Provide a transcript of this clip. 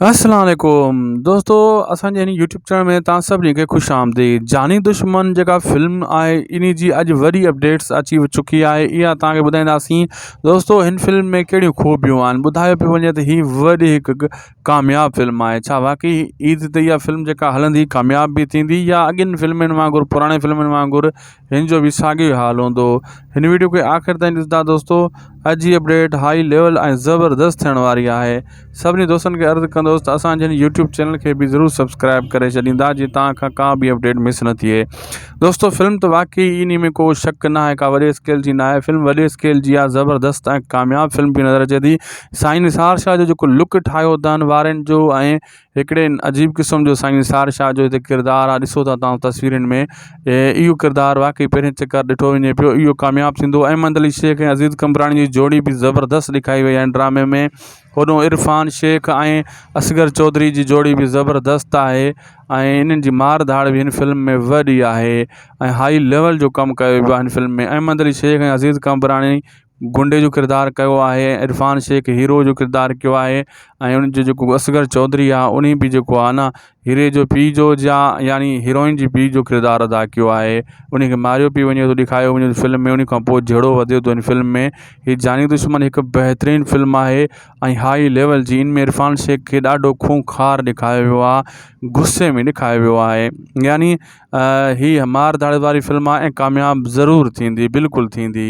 السلام عليڪم دوستو اسان جي هن يوٽيوب چينل ۾ توهان سڀني کي خوش آمديد جاني دشمن جيڪا فلم آهي ان جي اڄ وڏي اپڊيٽس اچي چڪي آهي اها توهان کي ٻڌائينداسين دوستو هن فلم ۾ ڪهڙيون خوبيون آهن ٻڌايو پيو وڃي ته هي وڏي هڪ ڪامياب فلم آهي ڇا واقعي عيد تي اها فلم جيڪا هلندي ڪامياب به ٿيندي يا اڳين فلمن وانگر پراڻي فلمن وانگر هن جو به ساڳيو حال هوندو هن ويڊيو کي آخر تائين ڏسندا دوستو اڄ جي اپڊيٽ هائي ليول ۽ زبردست ٿيڻ واري آهي سڀني دوستن کي عرض ڪندوس ته اسان جي هن يوٽيوب چينل کي به ضرور سبسڪرائب ڪري ڇڏيندا جي توهان کان ڪا به اپڊيٽ مس نه ٿئي دوستو فلم ته واقعي انهي ۾ ڪو شڪ نه آهي ڪا وڏي اسڪيل جي نه آهي فلم وڏي اسڪيل جي آهي زبردست ۽ ڪامياب فلم پئي نظر اچي ٿي سائين نثار شاهه جو جيڪو لڪ ٺاهيو اٿن وارن جو ۽ هڪڙي عجيب قسم جو سائين نثار شاهه جو هتي ڪردار آهي ڏسو ٿا توهان تصويرن ۾ اهو ڪردار واقعي پهرين چڪر ڏٺو وڃي پيو اهو ڪامياب ٿيندو احمد علي شيخ ۽ عزيز قمبراڻي جي جوڙي به زبردست ڏکائي وئي آهي ڊرامي ۾ هوڏهون عرفان شيخ ۽ اصغر چوڌري جي جوڙي به زبردست آهي ۽ انهن جي مار ڌاڙ به هن فلم ۾ وڏي آهي ۽ هائي ليول جو ڪم ڪيو ويو آهي هن فلم ۾ احمد علي شيخ ۽ عزيز قمبراڻي گنڊي جو ڪردار ڪيو آهي عرفان شيخ هيرو جو ڪردار ڪيو آهي ۽ ان جو جيڪو اصغر چوڌري آهي انهي به جيڪو آهي نه هيري جو پيء جو جا يعني هيروئن جي پيء جو ڪردار ادا ڪيو آهي ان کي ماريو پيو وڃي ٿو ڏيکاريو وڃي ٿو فلم ۾ ان کان پوء جهيڙو وڌي ٿو ان فلم ۾ هي جاني دشمن هڪ بهترين فلم آهي ۽ هائي ليول جي ان ۾ عرفان شيخ کي ڏاڍو خونخوار ڏيکاريو ويو آهي غصي ۾ ڏيکاريو ويو آهي يعني هي مار ڌاڙ واري فلم آهي ۽ ڪامياب ضرور ٿيندي بلڪل ٿيندي.